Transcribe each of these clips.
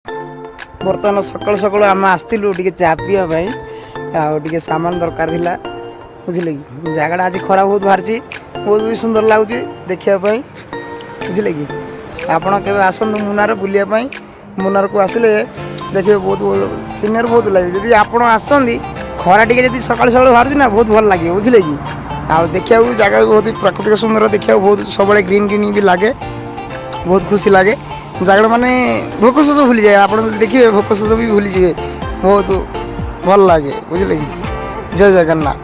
ବର୍ତ୍ତମାନ ସକାଳୁ ସକାଳୁ ଆମେ ଆସିଥିଲୁ ଟିକେ ଚା ପିଇବା ପାଇଁ, ଆଉ ଟିକେ ସାମାନ ଦରକାର ଥିଲା, ବୁଝିଲେ କି? ଜାଗାଟା ଆଜି ଖରା ବହୁତ ବାହାରିଛି, ବହୁତ ବି ସୁନ୍ଦର ଲାଗୁଛି ଦେଖିବା ପାଇଁ, ବୁଝିଲେ କି? ଆପଣ କେବେ ଆସନ୍ତୁ ମୁନାର ବୁଲିବା ପାଇଁ। ମୁନାରକୁ ଆସିଲେ ଦେଖିବେ ବହୁତ ସିନେରୀ, ବହୁତ ଲାଗିବ। ଯଦି ଆପଣ ଆସନ୍ତି, ଖରା ଟିକେ ଯଦି ସକାଳୁ ସକାଳୁ ବାହାରୁଛି ନା, ବହୁତ ଭଲ ଲାଗିବ, ବୁଝିଲେ କି? ଆଉ ଦେଖିବାକୁ ଜାଗା ବି ବହୁତ ପ୍ରାକୃତିକ ସୁନ୍ଦର ଦେଖିବାକୁ, ବହୁତ ସବୁବେଳେ ଗ୍ରୀନ୍ ଗ୍ରୀନ୍ ବି ଲାଗେ, ବହୁତ ଖୁସି ଲାଗେ ଜାଗାଟା। ମାନେ ଭୋକ ଶୋଷ ଭୁଲିଯାଏ। ଆପଣ ଯଦି ଦେଖିବେ, ଭୋକ ଶୋଷ ବି ଭୁଲିଯିବେ, ବହୁତ ଭଲ ଲାଗେ, ବୁଝିଲେ କି? ଜୟ ଜଗନ୍ନାଥ।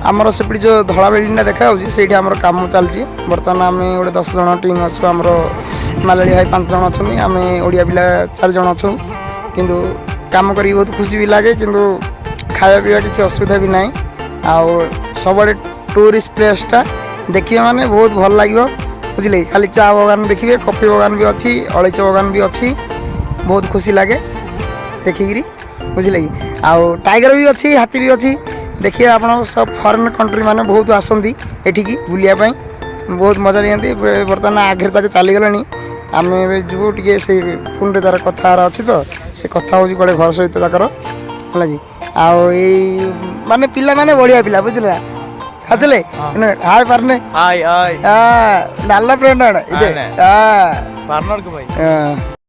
ଆମର ସେପଟେ ଯେଉଁ ଧଳା ବିଲ୍ଡିଂଟା ଦେଖାଯାଉଛି, ସେଇଠି ଆମର କାମ ଚାଲିଛି। ବର୍ତ୍ତମାନ ଆମେ ଗୋଟେ 10 ଜଣ ଟିମ୍ ଅଛୁ। ଆମର ମାଲାଳି ଭାଇ ପାଞ୍ଚ ଜଣ ଅଛନ୍ତି, ଆମେ ଓଡ଼ିଆ ପିଲା ଚାରି ଜଣ ଅଛୁ। କିନ୍ତୁ କାମ କରିକି ବହୁତ ଖୁସି ବି ଲାଗେ, କିନ୍ତୁ ଖାଇବା ପିଇବା କିଛି ଅସୁବିଧା ବି ନାହିଁ। ଆଉ ସବୁଆଡ଼େ ଟୁରିଷ୍ଟ ପ୍ଲେସ୍ଟା ଦେଖିବେ, ମାନେ ବହୁତ ଭଲ ଲାଗିବ, ବୁଝିଲେ କି? ଖାଲି ଚା ବଗାନ ଦେଖିବେ, କଫି ବଗାନ ବି ଅଛି, ଅଳେଇଚ ବଗାନ ବି ଅଛି। ବହୁତ ଖୁସି ଲାଗେ ଦେଖିକିରି, ବୁଝିଲେ କି? ଆଉ ଟାଇଗର ବି ଅଛି, ହାତୀ ବି ଅଛି। ଦେଖିବେ ଆପଣ, ସବୁ ଫରେନ୍ କଣ୍ଟ୍ରି ମାନେ ବହୁତ ଆସନ୍ତି ଏଠିକି ବୁଲିବା ପାଇଁ, ବହୁତ ମଜା ନିଅନ୍ତି। ଏବେ ବର୍ତ୍ତମାନ ଆଗରେ ତାକୁ ଚାଲିଗଲାଣି। ଆମେ ଏବେ ଯିବୁ ଟିକେ, ସେଇ ଫୋନ୍ରେ ତାର କଥା ଅଛି ତ, ସେ କଥା ହେଉଛି କୁଆଡ଼େ ଘର ସହିତ ତାଙ୍କର, ହେଲା କି? ଆଉ ଏଇ ମାନେ ପିଲାମାନେ ବଢ଼ିଆ ପିଲା, ବୁଝିଲେ? ଆସିଲେ ହାଏ ପାରନେ। Hi hi. நல்ல ஃப்ரெண்ட் இது. ஆனே. ஆ. പറഞ്ഞോർക്ക് പോയി. ஆ.